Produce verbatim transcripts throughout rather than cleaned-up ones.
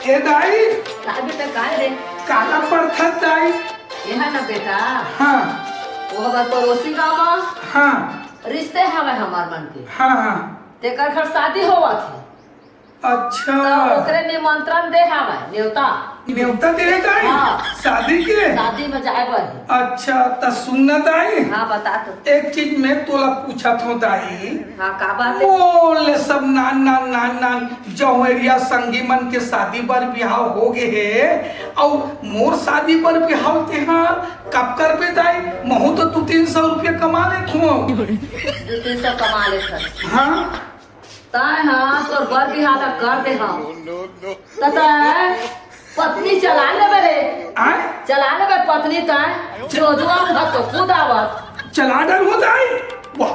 ए दाई। का बेटा, काय रे? काला परथस दाई? एहा ना बेटा। हाँ। वो हमर पड़ोसी गाँव म हाँ। रिश्ते हवय हमर मन के। हाँ, हाँ। तेकर घर शादी होवत हे। अच्छा। त ओकरे निमंत्रण दे हवय, नेवता। नेवता दे हे दाई? हाँ। शादी के? शादी म जाए बर हे। अच्छा, त सुन ना दाई। हाँ, बता तो। एक चीज मैं तोला पूछत हूँ दाई। हाँ, का बात हे? मोर ले सब नान नान नान नान जौहरिया संगी मन के शादी बर बिहाव हो गे हे, अउ मोर शादी बर बिहाव तेहा कब करबे दाई? महूँ तो दू तीन सौ रुपया कमा लेत हूँ। दू तीन सौ कमा लेत हस। हाँ। तैं हा तोर बर बिहाव ला कर दे हव। त तैं पत्नी चला लेबे रे। आय? चला लेबे पत्नी तैं। जोजवा उहा तो खुद आवत। चला डरहूँ दाई। वाह,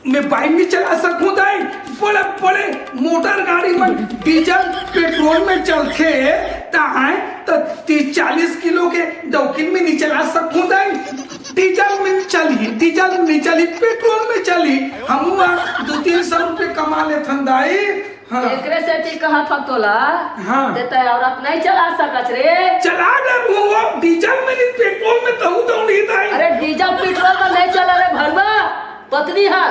मैं बाइक नइ चला सकहूँ दाई। बड़े बड़े मोटर गाड़ी मन डीजल पेट्रोल में चलथे, तैं त तीस चालीस किलो के डौकी में नइ चला सकहूँ दाई। डीजल में चलही, डीजल में चलही, पेट्रोल में चलही। हमू आ दू तीन सौ रुपये कमा लेथन दाई। हाँ। एकरे सेती कहत हव तोला, हाँ। ते तैं औरत नइ चला सकस रे। चला डरहूँ वो, डीजल में नइ, पेट्रोल में तहूँ तो नइ दाई। अरे डीजल पेट्रोल में नइ चले रे भरुआ, पत्नी हर।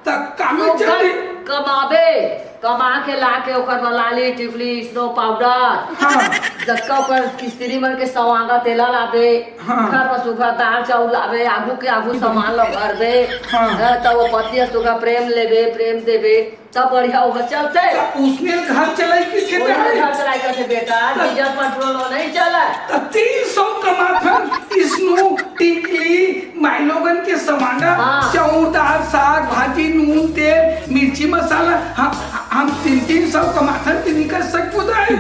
त कामे सुग्घर चली। कमाबे, कमा के ला के ओकर बर लाली, टिकुली, स्नो पाउडर, हाँ। जतका ओकर स्त्री मन के सवांग तेला लाबे, हाँ। घर में सुग्घर दाल चाउर लाबे, आगू के आगू सामान ल भरबे, हाँ। त वो पत्नी ह सुग्घर प्रेम लेबे, प्रेम देबे, तब बढ़िया ओहा चलथे। त उसने घर चलाई कइसे ओला करे? घर चलाई कइसे बेटा, त डीजल पेट्रोल नइ चलय। त तीन सौ कमाथन, स्नो, टिकली, माईलोगन के सामान, हाँ। चाउर, दाल, साग, भाजी, नून, तेल, मिर्ची, मसाला, हम, हम तीन तीन सौ कमाथन त नइ कर सकबो दाई।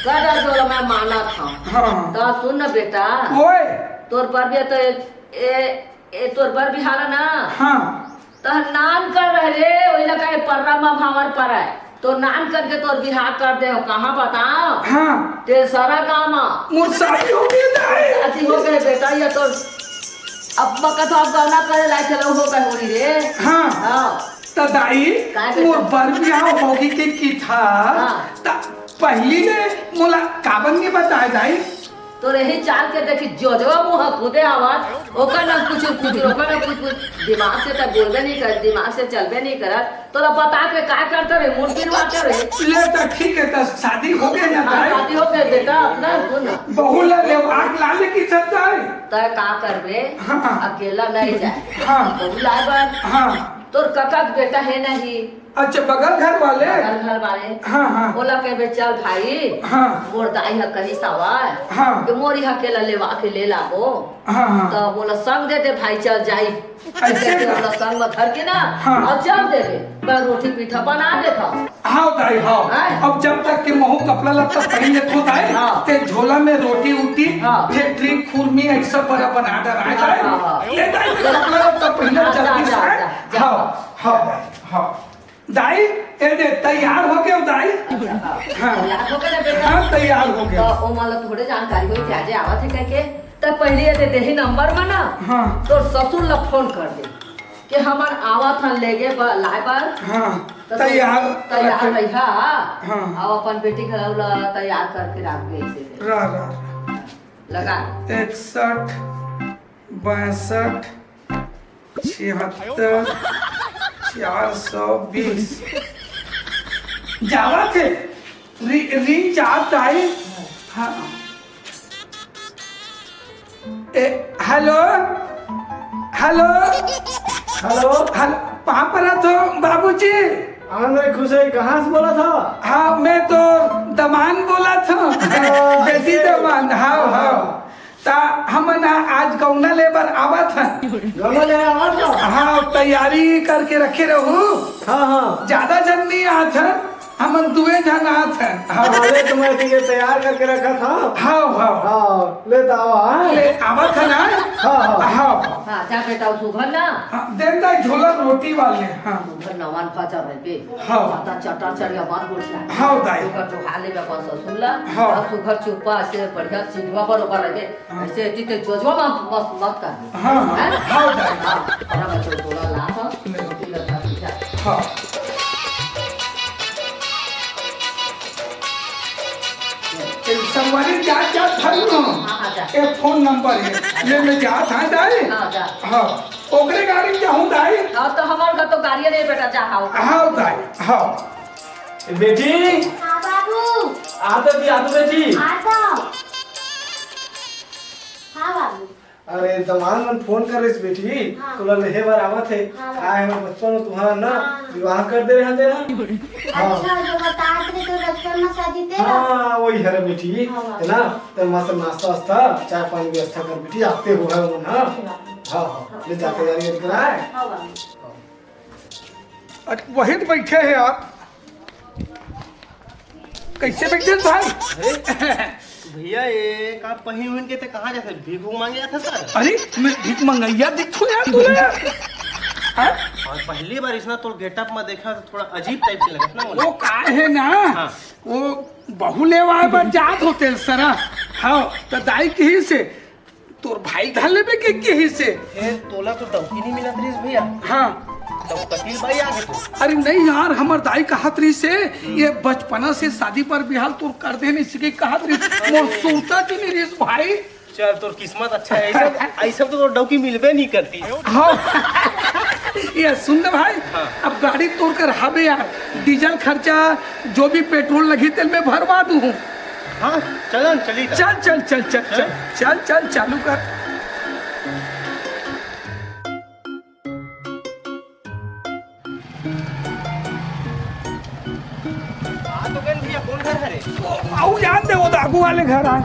कर डर तोला मैं मानत हँव। हाँ। त सुन न बेटा, ओए। तोर बर भी तो ए, ए, ए तोर बर बिहाव ना। हाँ। तह नान कर रहे रे, ओइला कहे पर्रा म भांवर परय। तो नान करके तोर बिहाव कर दे हँव, कहाँ बतावँ? हाँ। टेसरा गाँव म। मोर शादी हो गे दाई। शादी हो गे बेटा, ये तो अब मका तो अब गौना करे लायक चलो हो गए होई रे। हाँ। हाँ। त दाई, काय बेटा? मोर बर बिहाव होगे के किथा, हाँ। त पहिली ले मोला काबर नइ बताय दाई? तोर एही चाल के देखी, जोजवा मुँह खुदे आवत, ओकर ना कुछ कुछ, ओकर ना कुछ कुछ, दिमाग से त बोलबे नइ कर, दिमाग से चलबे नइ करत, तोला बता के का करत रे, मूड़ पिरवात रे। ले त ठीक हे, त शादी हो गे ना हाँ, दाई? शादी हो गे बेटा, अपना सुन। बहू ला लेवाक ला ले कि सब दाई? तैं का करबे? हाँ। अकेला नइ जाय। हाँ। बहू लाय बर। हाँ। तोर कका के बेटा हे नहीं। अच्छा, बगल घर वाले? बगल घर वाले। हाँ, हाँ। ओला कहिबे, "चल भाई, हाँ। मोर दाई ह कहिस हवय, हाँ। कि मोर इहाँ के ला लेवा के ले लाबो। हाँ, हाँ। त मोला संग दे दे भाई, चल जाई।" अइसे कहिके का? ओला संग म धर के ना, हाँ। अउ चल दे दे। मैं रोटी पीठा बना देथँव। हव दाई, हव। हैं? अब जब तक के महूँ कपड़ा लत्ता पहिन लेथँव दाई, हाँ। ते झोला में रोटी उटी, हाँ। फेर ट्री खुरमी, अइसा बड़ा बना डर आय हाँ, दाई। हाँ, हाँ। ले दाई, कपड़ा लत्ता पहिन जा, जल्दी जा, से। जा, जा। हव, हव दाई, हव। दाई, ए दे, तैयार हो गेंव दाई। अच्छा, हाँ। हाँ। तैयार हो गे ना बेटा? हाँ, तैयार हो गेंव। त ओमन ला थोड़े जानकारी होही, आजे आवत हे कहिके। त पहिली ए दे, देही नंबर म ना, हाँ। तोर ससुर ला फोन कर दे कि हमन आवत हन लेगे बर, लाय बर। हाँ, त तैयार तैयार रखे। रहिहा। हाँ। अउ अपन बेटी घलो ला तैयार करके राख दे अइसे। रह, रह, रह। लगा। इकसठ, बासठ, छिहत्तर, चार सौ बीस। जावत हे। रि-, रिंग जात हे। हाँ। ए, हेलो? हेलो? हेलो? हेलो? पाँव परत हँव बाबूजी। आनंद रे, खुश हे, कहाँ से बोलत हव? हाँ, मैं तो दमांद बोलत हँव। हाँ, बेटी ऐसे। दमांद, हाँ, हाँ। हाँ। त हमन ह आज गौना ले बर आवत हन। गौना ले आवत हव? हाँ, तैयारी करके रखे रहू। हाँ, हाँ। जादा झन नइ आत हन, हमन दुए झन आत हन। हाँ। हाँ, ले, त मैं ठीक हे, तैयार करके रखत हँव। हाँ, हाँ। हाँ, ले त आवा, हाँ। ले, आवत हन, हाँ? हाँ, हाँ। हाँ। हाँ, जा बेटा, ओ सुघर ना। हाँ, दे न दाई झोला रोटी वाले, हाँ। सुघर नवान फाचा रहिबे। हाँ। जादा चटा चढ़िया मत बोल जा। हाँ, दाई। ओकर जोहार लेबे अपन ससुर ला। हाँ। अउ सुघर चुप्पा से बढ़िया सीधवा बरोबर रहिबे। हाँ। अइसे एती ते जोजवा मत, मत, मत कर। हाँ, हाँ। हैं? हाँ, दाई। हाँ, अउ मैं तो तोला ला था, ले। रोटी ला खा, खा। हाँ। जा, जा, धर लो। हाँ, हाँ, जा। ए, फोन नंबर हे। ले, मैं जात हँव, दाई। हाँ, जा। हाँ, ओकरे गाड़ी में जाहूँ, दाई। हाँ, त हमर घर तो गाड़िये नहीं, बेटा, जा, हाँ। हाँ, दाई, हाँ। बेटी। हाँ, बाबू। आ तो जी, आ तो बेटी। आ तो। हाँ, बाबू। अरे, दमाद मन फोन करे रहिस बेटी, हाँ। तोला लेहे बर आवत हे। हाँ। काय हमर बचपन में तुँहर ना हाँ। विवाह कर दे रहे तेला। हाँ। अच्छा, जो बतात रहे तो बचपन में शादी तेला। हाँ, वही हरे बेटी, हाँ, है ना? तो मस्त नाश्ता वास्ता, चाय पानी व्यवस्था कर बेटी, आते हो है वो ना। हाँ, हाँ, ले जा तैयारी कर आए। हाँ, बाबू। अरे, वही तो बैठे हैं यार। कैसे बैठे हैं भाई? अरे, भैया, ये का पहिन उहिन के ते कहाँ जाथे? भीख उख मांगे जाथे सर? अरे, मैं भीख मंगैया दिखथों यार तुला यार। हाँ? और पहली बार इसना तोर getup में देखा तो थोड़ा अजीब type से लगत ना वो। वो का है ना, हाँ। वो बहू लेवाए बर जात होते सरा। हाँ, तो दाई कहिस हे, तोर भाई धर लेबे के, केहिस हे। ए, तोला तो डौकी नहीं मिलत रहिस भैया। हाँ। तो कतिल बाई आगे तो। अरे नहीं यार, हमर दाई कहत रहिस हे, ये बचपना से शादी पर बिहाव तोर कर दे नहीं सके कहत रहिस। मोर सुरता च नहीं रहिस भाई। चल, तोर किस्मत अच्छा है, ऐसा, ऐसा तो तोर डौकी मिलबे नहीं करती। हाँ। ये सुन ना भाई, हाँ। अब गाड़ी तोर कर हवे यार, डीजल खर्चा, जो भी पेट्रोल लगही तेल मैं भरवा दूँ। हाँ, चल, चली त। चल, चल, चल, चल, चल, चल, चल, चालू कर। आ तो गन भैया, कौन घर हरे? ओ, आऊ जान दे, वो तो आगू वाले घर आ।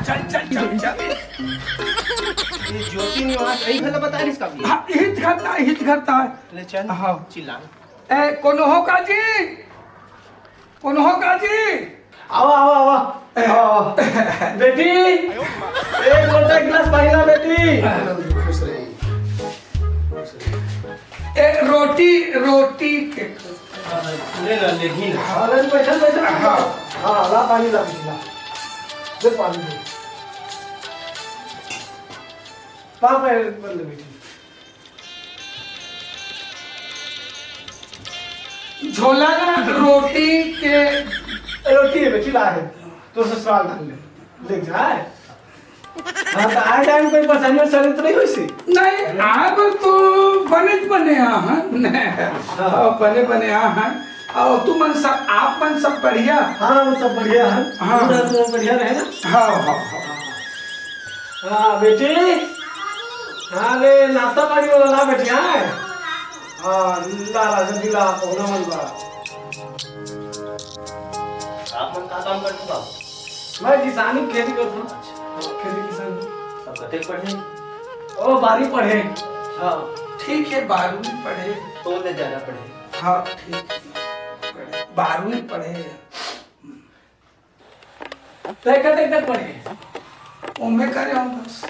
चल, चल, चल, चल। ये ज्योति निवास, यही घर बता रही इसका भी। हाँ, हित घर था, हित घर था। ले चल, हाँ। चिल्ला। ए, कोनो हो का जी? कोनो हो का जी? आवा, आवा, आवा। आवा, आवा। बेटी, एक लोटा गिलास पानी ला बेटी। खुश रही। ए, रोटी, रोटी के। ले ला, ले ही ला। हाँ, ले, बैठा, बैठा। हाँ। हाँ, ला पानी ला, बेटी, ला। दे पानी दे। पा, पा, पा, ले बेटी। झोला ना रोटी के। रोटी है बेटी, ला है। तो ससुराल धर ले, ले जाए। हाँ, तो आ जाए, कोई पसंद में सलित नहीं हुई सी। नहीं, आप तो बने बने आ हैं। हाँ। बने बने आ हैं। और तुमन सब, आप मन सब बढ़िया? हाँ, हम सब बढ़िया हैं। हाँ। पूरा तुम बढ़िया रहे ना? हाँ, हाँ, हाँ। हाँ, बेटी। हाँ, ले, नाश्ता पानी वाला ला बेटी, हाँ? हाँ, ला, ला, जल्दी ला, पहुना मन बा। आप मन का काम करते बाबू? मैं किसानी खेती करता हूँ। अच्छा। खेती किसानी। अब कतेक पढ़े? ओ, बारहवीं पढ़े। हाँ। ठीक है, बारहवीं पढ़े। तो ले ज्यादा पढ़े। हाँ, ठीक है। पढ़े। बारहवीं पढ़े। तय कतेक तक पढ़े? ओमे करे हम बस।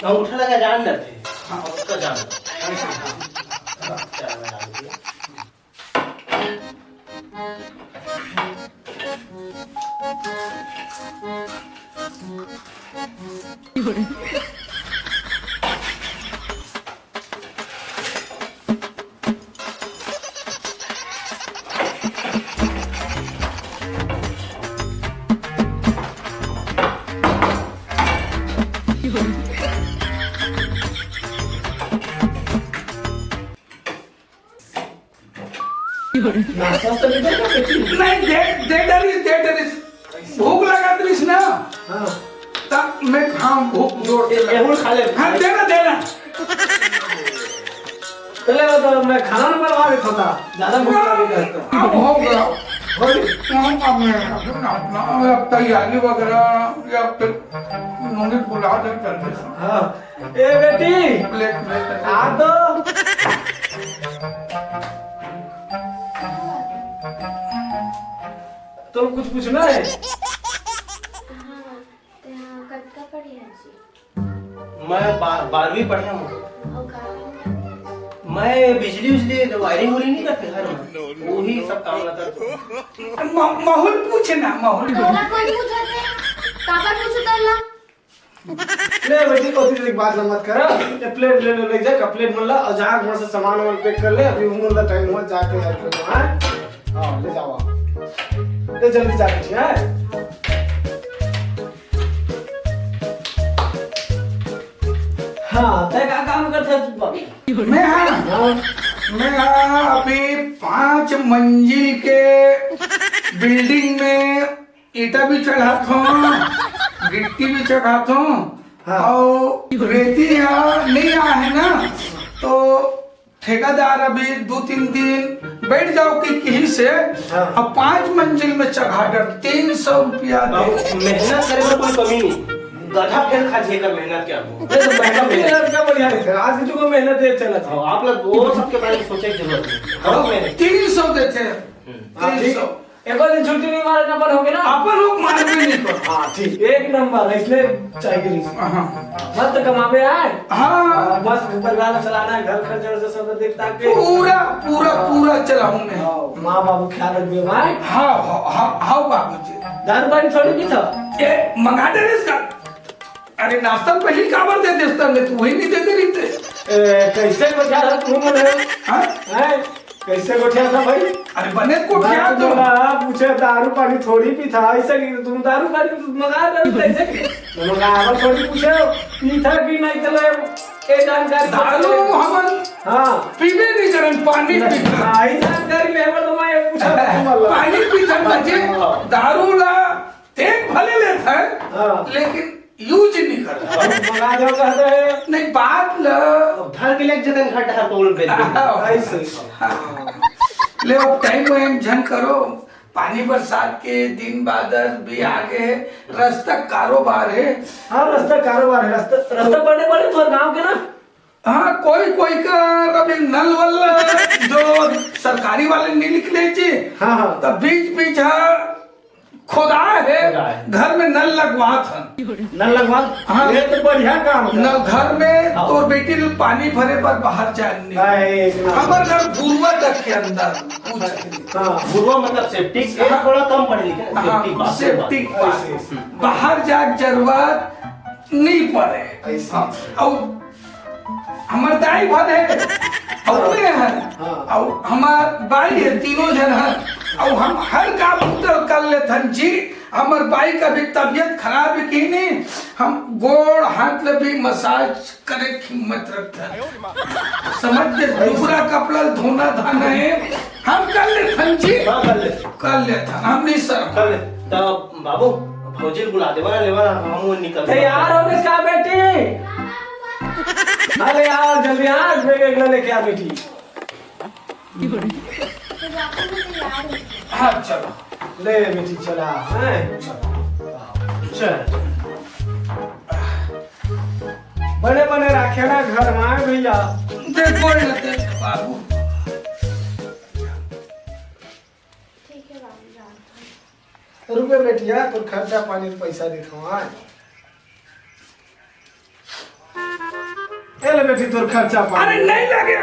तो उठा लगा जान लेते। हाँ। उसका जान। अच्छा। चल, मैं डाल दिया। नाश्ता वास्ता दे दे का बेटी? नहीं, दे, दे डरिस, दे डरिस। भूख लगत रहिस ना। हाँ। तब मैं, हाँ, भूख जोर से ए, एहू खा ले। हाँ, दे ना, दे ना। चले, वो तो मैं खाना ना बनवा देता था। ज्यादा भूख लगी रहता। अब हो गया। हो गई? हम, अब मैं, अब तैयारी वगैरह, या फिर नूनी फुला दे, चल दे। हाँ। ए बेटी, प्लेट, प्लेट, प्लेट। आ तो। तो कुछ पूछना है? हाँ, तो कतका पढ़े हस जी? मैं बा-, बारहवीं पढ़े हूँ। और का काम करते हस? मैं बिजली उजली, वायरिंग वोरिंग नहीं करते घर में, वही सब काम रहता है। म-, माहौल पूछे ना, माहौल। तोला कोई पूछत है? काबर पूछत है ला? ले बेटी, ओती से एक बात ना मत करा। ये प्लेट ले लो, ले जा, का प्लेट मन ला, और जा, घर से सामान वामान पैक कर ले, अभी उमर ला टाइम हुआ, जाके यार कर दो, हाँ? हाँ, ले जाओ आप। ले जल्दी जा बेटी, हाँ? हाँ, तै का काम करथे बाबू? मैं, हाँ, हाँ। मैं, हाँ, अभी पाँच मंजिल के बिल्डिंग में ईटा भी चढ़ाथों, गिट्टी भी चढ़ाथों, हाँ। अउ रेती ह नइ आहे ना, तो ठेकेदार अभी दू तीन दिन बैठ जाओ कि किही से, हाँ। अब पाँच मंजिल में चढ़ा डर, तीन सौ रुपया दे। बाबू, मेहनत करे बर कोई कमी नहीं, गधा फेल खा जी कर मेहनत के आगू। अरे तो मेहनत, मेहनत का बढ़िया नहीं था, आज की तो मेहनत ये चला था। हाँ, आप लोग वो सबके बारे में सोचे की जरूरत नहीं। हाँ, मेहनत। तीन सौ देथे। हम्म। हाँ, तीन सौ। ठीक। एको दिन छुट्टी नहीं मारे, अपन हो गे ना? अपन लोग मारबे नहीं कर। हाँ, ठीक, एक नंबर, इसलिए चाहिए नहीं। हाँ। मस्त कमाबे आए। हाँ। मस्त परिवार चलाना है, घर खर्चा वर्चा सब देख ताक के। पूरा, पूरा, पूरा चलाऊं मैं। हाँ, माँ बाबू ख्याल रखबे भाई। हाँ, हाँ, हाँ, हाँ, बाबूजी। दारू पानी थोड़ी पीथा? ए, मंगा दे रे इसका। अरे नाश्ता पहले काबर दे देस तब ले, तू वही नहीं देते रहते। ए, कैसे गोठिया था तू मन है? हाँ? हैं? कैसे गोठिया था भाई? अरे बने गोठिया मैं तो। तुम्हारा पूछे दारू पानी थोड़ी पी था, ऐसे कि तुम दारू पानी मंगा दे, कैसे कि? मंगा, हम थोड़ी पूछे, पी था कि नहीं, चलो, ये जानकारी दारू हमन हाँ। पीबे नहीं करन, पानी नहीं, पीथन। हाँ, ये जानकारी लेबर तो मैं ये पूछा था तुम वाला। पानी पीथन बचे, हाँ। दारू ला टेक भले लेथन, हाँ। लेकिन यूज नहीं करथन। मंगा दो कहते हैं। नहीं, बात ल धर के ले जतन घाट हर तोल बेच दे। हाँ। ऐसे। हाँ। ले अब टाइम वाइम झन करो, पानी बरसात के दिन बादर भी आगे है, रास्ता कारोबार है। हाँ, रास्ता कारोबार है, रास्ता, रास्ता बने बने तोर गांव के ना। हाँ, कोई कोई का अभी नल वल जो सरकारी वाले नहीं निकले जी, हाँ, हाँ। तो बीच बीच हाँ खोदा है, खोदा है। घर में नल लगवात हन। नल लगवा? हाँ। ये तो बढ़िया काम है। नल घर में हाँ। तोर बेटी लोग पानी भरे पर बाहर जाए नहीं। हाँ, एक नंबर। हमर घर भुरवा तक के अंदर पूछ के। हाँ। भुरवा मतलब सेप्टिक, ये हाँ। थोड़ा कम पढ़े लिखे ना, हाँ, सेप्टिक बात, सेप्टिक बात। बात। ऐसे, ऐसे। बाहर जाए जरूरत नहीं पड़े। ऐसे। हाँ। और हमर दाई भर है, अउ मैं हन, हाँ। अउ हमर बाई है, तीनों झन हन, अउ हम हर काम उतर कर लेथन जी। हमर बाई का भी तबीयत खराब है कि नहीं, हम गोड़ हाथ ले भी मसाज करे के हिम्मत रखथन। समझ के दूसरा कपड़ा धोना धाना है, हम कर लेथन जी। हाँ, कर लेथन। कर लेथन, हम नहीं सर। कर ले। तब बाबू, भौजी ल बुला देवा ना, लेवा ना, हम वो निकल तैयार हो गइस का बेटी? अरे यार, जल्दी आ, बैग एक लेके आ बेटी। हाँ, चलो। ले बेटी, चला, हैं? चल। बने बने राखे ना घर में, भैया। देखो ना, देख बाबू। ठीक है बाबू, जानता हूँ। रुके बेटिया, तोर खर्चा पानी के पैसा देत हूँ, आय। ए ले बेटी, तोर खर्चा पानी। अरे नहीं लगे,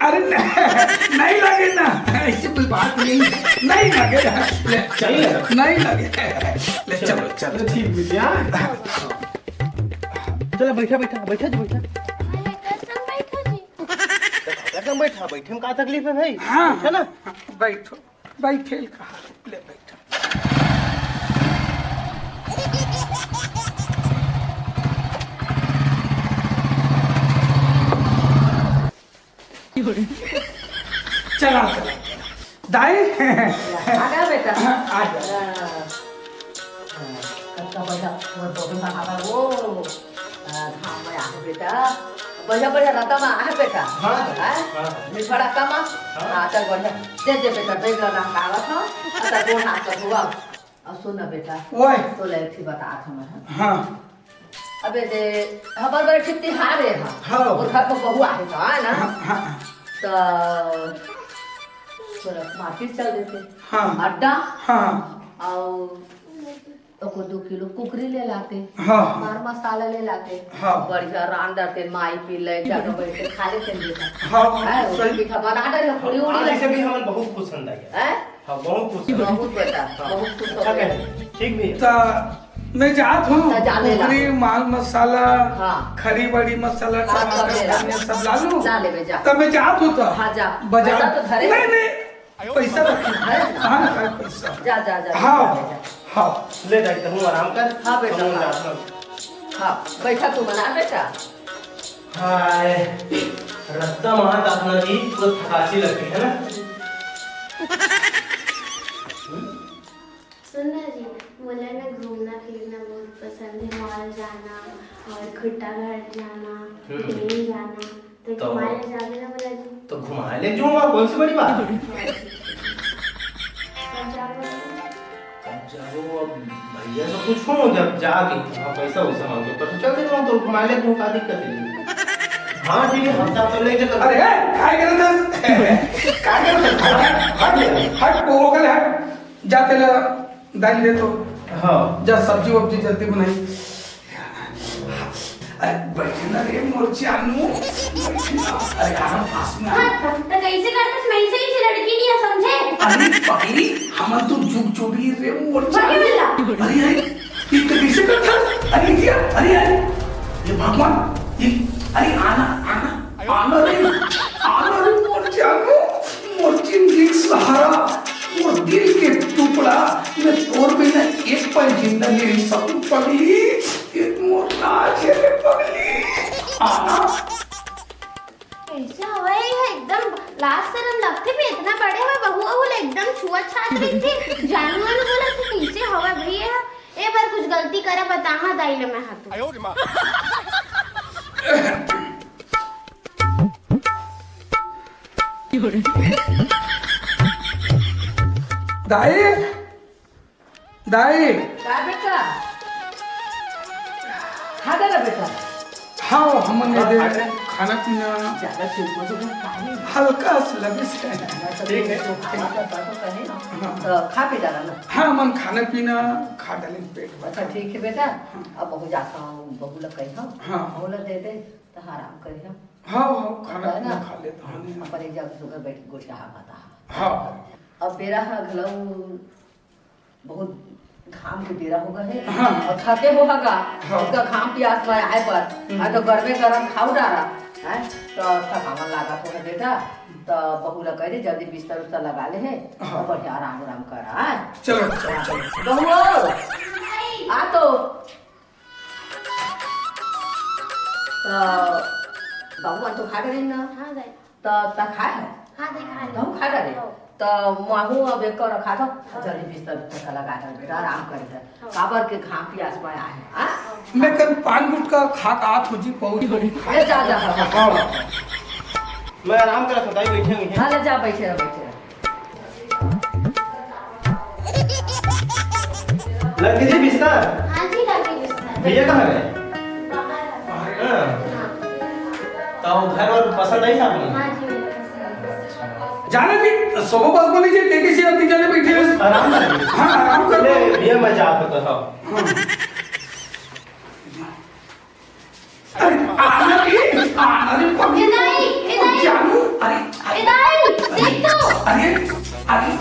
अरे नहीं, नहीं लगे ना, ऐसी कोई बात नहीं है, नहीं लगे। ले चल, नहीं लगे। ले चलो, चलो। ठीक बेटिया। चलो बैठा, बैठा, बैठा जी, बैठा। एकदम बैठा, बैठे में का तकलीफ है भाई? हाँ, बैठा ना। बैठो। बैठे कहा, ले बैठ। चला, चला, चला। दाई। आ गया बेटा। आ गया। हाँ। हाँ, कतका बढ़िया, मोर बबुन ह हमर वो, अ, धाम में आहे बेटा। बढ़िया, बढ़िया रता में आहे बेटा। हाँ, हैं? हाँ। मिठा रता में? हाँ। हाँ, चल बढ़िया। दे दे बेटा, बैग ला नहकावत हूँ। अच्छा, गोड़ हाथ कर धोवा। अब सुन ना बेटा, ओए। तो ले एक ठे बतात हूँ मैं, हाँ? हाँ। अबे दे, हमार बड़े ठीक तिहार है, हाँ। हाँ। वो घर में बहू आहे तो, है ना? हाँ, हाँ, हाँ। तो थोड़ा मार्केट चल देते। हाँ। अड्डा? हाँ। और ओको दो किलो कुकरी ले लाते, हाँ। मार मसाला ले लाते, हाँ। बढ़िया रांध डारते, माई पी ले, जाके बैठ के खा लेते हैं बेटा। हाँ, हैं, सही। मीठा बना डारे, पूरी उड़ी हाँ, ले। ऐसे भी हमन बहुत खुश हन दाई। हैं? हाँ, बहुत खुश हन। बहुत बेटा, हाँ। बहुत खुश हो अच्छा गए। कहे, ठीक भी है। ता मैं जात हूँ, ता जा ले ला। कुकरी, माल मसाला, हाँ। खरी बड़ी मसाला, हाँ, सब टमाटर, ले ला। धनिया सब ला लूँ। ला ले बे, जा। तब मैं जात हूँ तो हाँ, जा। बाजार। पैसा तो धरे। नहीं, नहीं। पैसा रखी। है? हाँ, है पैसा। जा, जा, जा, हाँ, जा, जा। हाँ। ले दाई, तहूँ आराम कर। हाँ, बेटा, हमहूँ हाँ। जात हन। हाँ, बैठा तू मना बेटा। हाय, रस्ता म हाथ अपना जी पूरा थकासी लगथे, है ना? सुन ना जी, मोला ना घूमना फिरना बहुत पसंद है, मॉल जाना और खुट्टा घाट जाना, हम्म। ट्रेन जाना, तो तो घुमाए ले जाबे ना मोला जी। तो घुमाए ले जाऊंगा, कौन सी बड़ी बात है? कब जाबे? कब जाबो? अब भैया से पूछूं, जब जाके वहाँ पैसा वैसा मांगे, पर चल देता हूँ, तो घुमाए ले जाऊँ, का दिक्कत है? हाँ, ठीक है, हफ्ता तो ले चल। अरे, ए, काय करत हस? काय करत हस? हट, हट, हट, वो हो गया, हट। जा तेला दाई दे तो। हाँ। जा सब्जी वब्जी जल्दी बनाई। अरे बैठे ना रे मोर जानू, बैठे ना। अरे आराम पास में आ। हाँ, तो कैसे करत हस? मैं ऐसे ही लड़की नहीं है, समझे? अरे पगली, हमन तो जुग जोड़ी रे मोर बाकी जानू। मिला। अरे, अरे, ये तो कैसे करत हस? अरे, ये क्या? अरे, अरे, ये भगवान, ये, अरे, आना, आना, आना रे, आना रे, मोर जानू, मोर जिंदगी के सहारा, मोर दिल के टुकड़ा, मैं तोर बिना एक पल जिंदा नहीं रह सकूं पगली, ये मोर राज है रे पगली, आना। कैसे हवय ये एकदम लाज शरम लगथे भी, इतना बड़े हवय, बहू अहू ले एकदम छुआ छात रहिथे, जानू वानू बोला कि कैसे हवय भैया, ए बार कुछ गलती करा बताहा दाई ले मैं हाथ। दाई, दाई। का बेटा? खा डरे बेटा। हाँ, हमन ये दे खाना पीना। ज्यादा चिंता तो नहीं, पानी। हल्का सा लगे से। ठीक है। तो खाना का बात तो कहे। हाँ। तो खा पी डाला ना। हाँ, हमन खाना पीना खा डालेन, पेट भर। अच्छा, ठीक है बेटा। हाँ। अब बहू जाता हूँ, बहू ला कही हूँ। हाँ। बहू ला दे दे, तो आराम करी हम। हाँ, हाँ, खाना है पीना ना? खा लेता हूँ। अपन एक जगह सुबह बैठ के गोठिया बता। हाँ। अब बेरा हा घलो बहुत घाम के बेरा होगे हे। हाँ। अउ थके होहा गा, हाँ। इतना घाम पियास में आए बर, हम्म। आ तो गरमे गरम खाऊ डारा, हैं? तो थकावन लागत होगा बेटा, तो बहू ला कह दे जल्दी बिस्तर उस्तर लगा ले हे, हाँ। तो बढ़िया आराम आराम करा, हैं? चलो, चलो, चलो। बहू, आ तो। तो बहू तो खा डरे ना? हाँ, दाई। त, त खाए हो? हाँ, दाई, खा ले। तहूँ खा डारे? हाँ। त महूँ अब एक कर खा दो, हाँ। जल्दी बिस्तर उस्तर लगा दे, बेटा, आराम कर दे। हाँ। काबर के घाम पियास में आए, हाँ? हाँ। मैं कल पान गुटखा खा के आत हो जी, बहुत। ले जा, जा, जा। हाँ। मैं आराम करत हूँ, दाई, बैठे हुए हैं। हाँ, ले जा, बैठे रहो, बैठे रहो। लग गई जी बिस्तर? हाँ जी, लग गई बिस्तर। भैया कहाँ गए? बाहर। हाँ। हाँ। तो घर वर पसंद आई सामने? हाँ जी, मेरे पसंद। जाने भी, सोबो बस बोली जी, तेरे से तीन जने बैठे हैं। आराम कर। हाँ, आराम कर। ले, भैया, मैं जात होता था। हाँ। अरे, आना रे, आना रे, पगली। ए दाई, ए दाई। जानू, अरे, अरे। ए दाई, देख तो। अरे, अरे,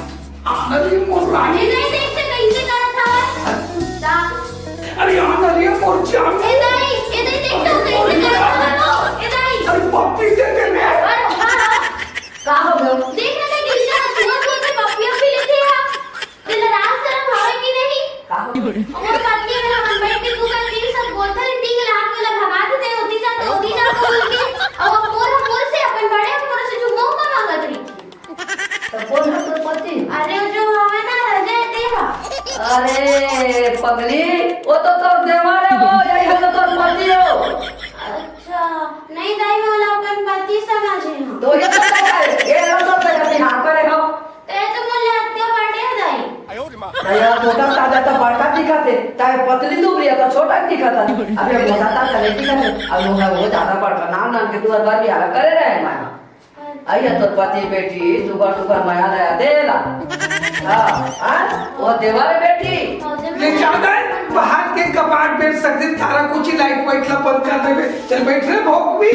आना रे, मोर रानी। ए दाई, देख तो, कैसे करत हवय। अरे। दा। अरे, आना रे, मोर जानू। ए दाई, ए दाई, देख तो, कैसे करत हवय वो। ए दाई। अरे, पप्पी दे दे रे। अरे, हाँ, हाँ। का हो गयो? देख ना, देख, कैसे हाथ धोत धोत के पप्पी अप्पी लेथे हा। तेला लाज शरम हवय कि नहीं? का हो? मोर पति अगर हमन बैठ के दू का तीन सब बोलथन, टींग ला हाथ वाला भगा देथे, ओती जा, ओती जा बोल के, अउ अब मोर, मोर से अपन बड़े मोर से चुम्मा उम्मा मांगत रही। तो कौन है तोर पति? अरे, वो जो हवे ना, रह जाए ते हा। अरे, पगली, वो तो तोर देवर है, वो, यही है तो तोर पति हो। अच्छा, नहीं दाई, मोला अपन पति समझे हो। तो ये तो है, ये तो तो बिहार पर है हो। ते तो मोला हत्या बाटे हो दाई। अरे यार, मोटा ताजा तो बड़का दिखत है, ताए पतली दुबरी है तो छोटा दिखत है। अब ये मोटा ताजा नहीं दिखत है, अब वो है वो ज्यादा बड़का, नान नान के तू हर बार बिहार करे रहे माया। अइया तोर पति बेटी, सुघर सुघर मया दया देला। हाँ, हाँ, वो देवा रे बेटी। ले जा दे, बाहर के कपाट बेच सकते, तारा कुछ ही लाइट वाइट ला बंद कर देबे। चल बैठ रे भोकवी।